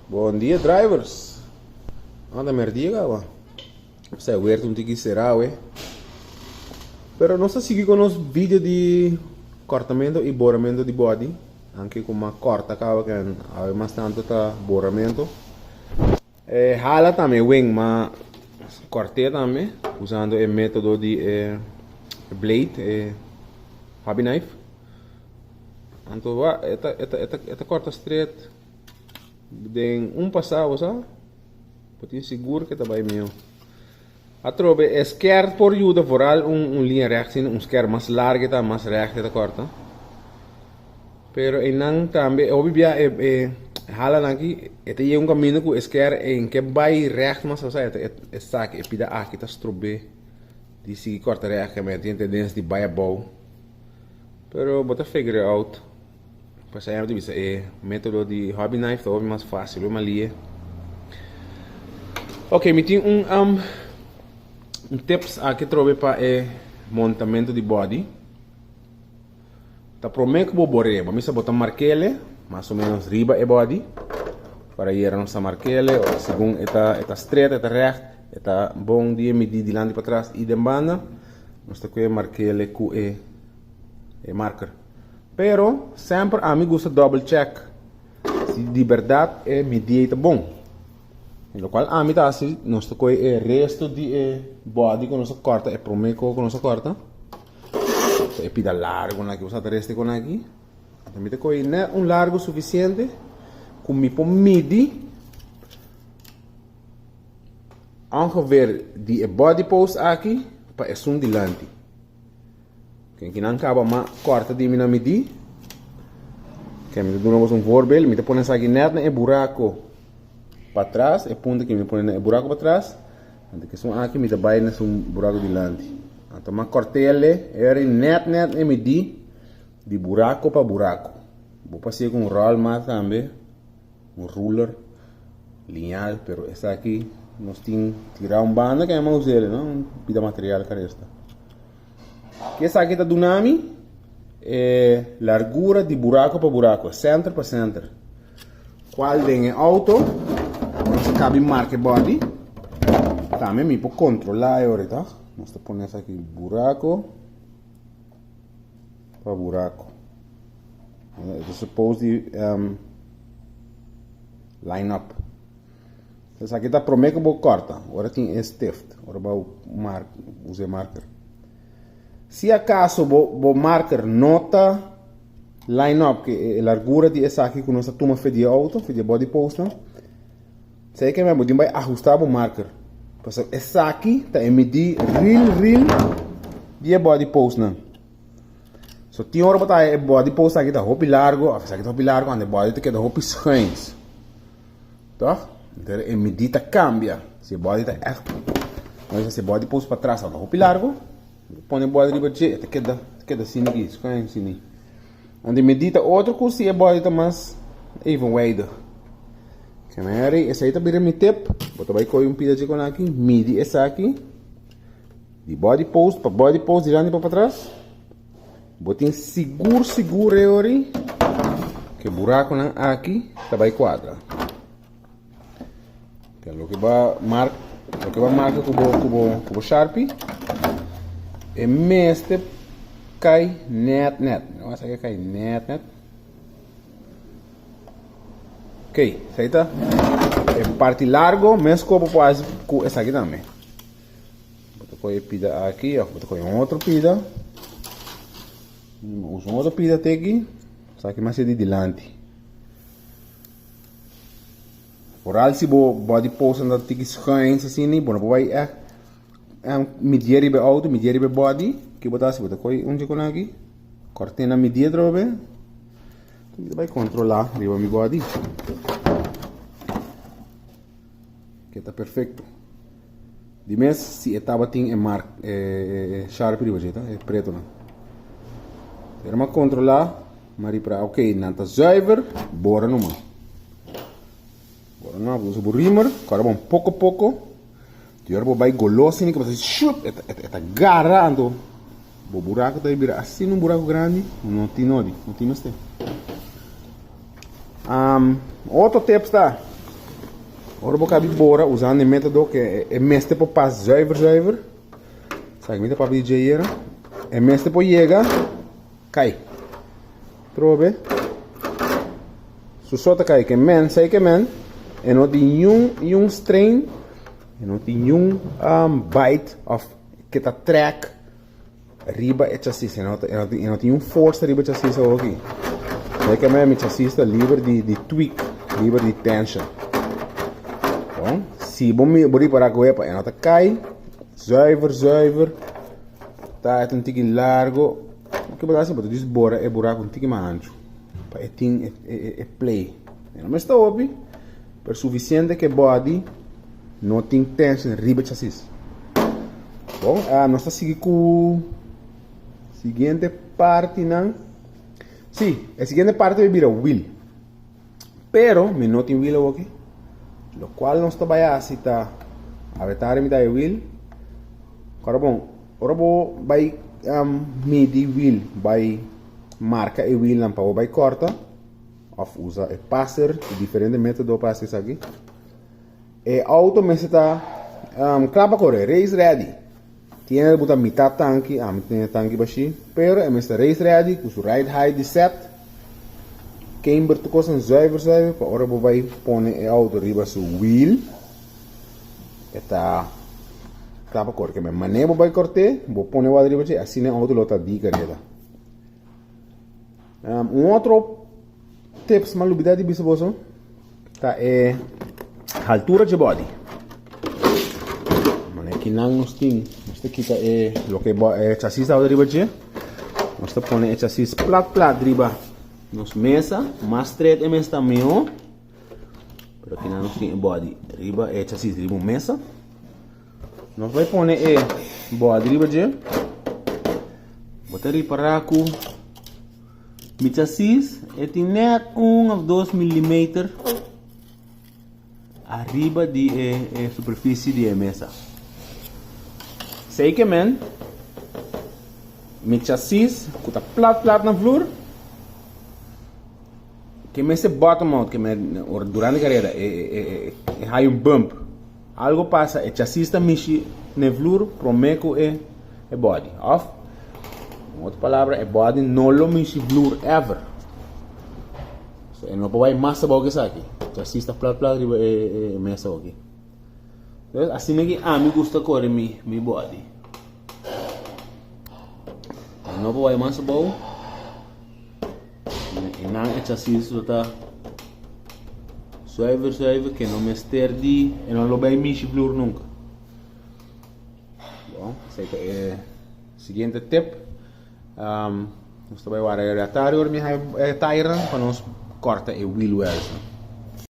Bon dia drivers. Anda merdia caba. Sa weer un tiki será we. Pero nos ta sigui con nos video di cortamento y boramento di body. Anke cu mas corta caba que awe mas tanto ta boramento. E hala tambe wing ma corté tambe usando e metodo di e blade, e hobby knife. Anto wa e ta e ta e ta corta straight den un pasá bo sa bo tin sigur ke ta bai mihó. Atrobe e sker por yuda vooral un un liña recht asina un sker mas largo e ta mas recht e ta corta. Pero einan tambe hopi bia e e halanan aki e ta yega un caminda cu e sker en ke bai recht mas osea e ta e saki e pida aki ta strob'é di sigui corta recht keme tin tendencia di bai abou. Pero bo ta figure out Pasá mi ta bisa e método di hobby knife ta hopi mas fácil, hopi mas lie. Ok, mi tin un um, un tips aki trobe pa e montamento di body. Ta promé ku bo bor'é, bo mester bo ta mark'ele mas o menos riba e body. Para yera nos ta mark'ele, segun e ta e ta stret, e ta règt, e ta bon di e midí dilanti patras i den banda, nos ta kue mark'ele ku e e marker. Pero semper ami gusta double check si di berdad e midí ei ta bon. E locual ami ta haci, nos ta coge e resto di e body cu nos a corta, e prome co cu nos a corta, e pida largo aki, bo sa ta resta con aki. Anto mi ta coge net un largo suficiente cu mi por midi ongeveer di e body post aki pa esun dilanti. Ken ki nan kaba ma kòrta di mi na midí. Ke mi ta duna bos un voorbeeld. Mi ta pone esaki nèt na e burako patras, e punta ki mi ta pone na e burako patras. Anto kesun aki mi ta bai na esun burako dilanti. Anto mi a kòrt'el e nèt nèt na e midí di burako pa burako. Bo por hasié ku un ròl mas tambe. Un ruler liñal, pero esaki nos tin tirá un banda ke a us'el, no? Un pida material karesta. Ke esaki ta duna mi? E largura di buraco pa buraco, center pa center. Cual den e auto nos a cabi marca e body. Tambe mi por controla e ora, toch? Nos ta pone esaki buraco pa buraco. E ta suppose di line up. Esaki ta prome ku bo korta, ora tin e stift, ora bo mark, usa e marker. Si akaso bo bo marker no ta line up ku e largura di esaki ku nos a tuma for di e outo, for di e body post nan, esei ke bo tin bai ahusta bo marker. Pasobra esaki ta e midi real real di e body post nan. So tin ora bo ta haña e body post aki ta hopi largo of esaki ta hopi largo anda e body ta keda hopi schuins. Toch? Entonces e midí ta cambia. Si e body ta echt, nos si e body post patras ta hopi largo, pone e body riba dje e ta keda, ta keda asina aki, schuins asina. Anda e midí ta otro ku si e body ta mas evenwijdig. Kemeri, esei ta bira mi tip. Bo ta bai kohe un pida dje kon aki, midi esaki. Di body post pa body post dilanti pa patras. Bo tin sigur sigur e ori ke buraconan aki ta bai cuadra. Ke loke ba mark, loke ba marca ku bo ku bo ku bo sharpie e mester kai net net. No a sa kai net net. Ok, esei ta e parti largo, mes ku bo por hasi ku esaki tambe. Bo ta kohe e pida aki of bo ta kohe un otro pida. Usa un otro pida te aki. Esaki mas e di dilanti. Vooral si bo body post anda tiki schuins asina, bo no por bai echt midier riba e auto, midier riba e body. Ki bo ta hasi? Bo ta kohe un dje aki, kort'e na midier atrobe. Mi ta bai kontrola riba mi body. Ke ta perfecto. Di mes si e tabatin e mark e sharpie riba dje ta e pretonan. Pero m'a controla m'a ripara ok nan ta zuiver bora numa. Bora numa bo usa bo rimer kora bon poko poko di ora bo bai golos asina ke bo ta hasi shup e ta gara anto bo buraco ta bira asina un buraco grandi no tin nodi no tin mester. Otro tips ta. Ora bo kabi bora usando e metodo ke e mester por pas zuiver zuiver. Sa mi ta papia di dje ayera. E mester por yega kai. Trobe. Su so ta kai ke men, sai ke men. E no tin niun niun strain, e no tin niun um, bite of ke ta trek riba e chasis. E no, e no, e no tin un forsa riba e chasis awor aki. Sai ke men mi chasis ta liber di, di tweak, liber di tension. Bon, si bo mi bo ripara ku epa e no ta kai, zuiver zuiver. Ta e ta un tiki largo. Ke bo ta hasi? Bo ta djis bora e buraku un tiki mas anchu pa e tin e e e play. E no mester hopi, pero sufisiente ke body no tin tension riba e chasis. Bon, nos ta sigui ku siguiente partinan. Si, e siguiente parti bai bira wheel. Pero mi no tin wheel awoki. Lokual nos ta bai hasi ta abetá riba e wheel. Ora bon, ora bo bai midi wheel, bai marka e wheelnan pa bo bai kòrta òf usa e passer, tin diferente metodo pa hasi esaki. E outo mester ta kla pa kore, race ready. Tin hende bo ta mitá tanki, ami tin e tanki bashí, pero e mester race ready ku su ride height di set, camber tur kosnan zuiver zuiver pa ora bo bai pone e outo riba su wheel. E ta kla pa kore. Keme manera bo bai kort'é, bo pone wak riba dje, asina e outo lo ta di kareda. Un otro tips m'a lubida di bisa boso ta e haltura dje body. Manera kinan nos tin, nos ta kita e loke e chasis ta riba dje, nos ta pone e chasis plat plat riba nos mesa, mas stret e mesa ta mihó. Pero aki nos tin e body riba e chasis riba un mesa. Nos bai pone e body riba dje. Bo ta ripará ku mi chasis e tin net un of dos milimeter ariba di e, e superficie di e mesa. Sei ke men mi chasis ku ta plat plat na vloer. Ke mester bottom out ke men ora durante karera e e e haya un bump algo pasa e chasis ta mishi na e vloer prome ku e e body of un otro palabra e body no lo mishi vloer ever so e no por bai mas abou ke esaki chasis ta plat plat riba e e mesa aki entonces asina ki ami gusta kore mi mi body e no por bai mas abou. E nan e chasis lo ta zuiver zuiver ke no mester di e no lo bai mishi vloer nunca. Bon, esei ta e siguiente tip. Nos ta bai wara e retario ora mi haña e tairnan pa nos korta e wheel wells nan.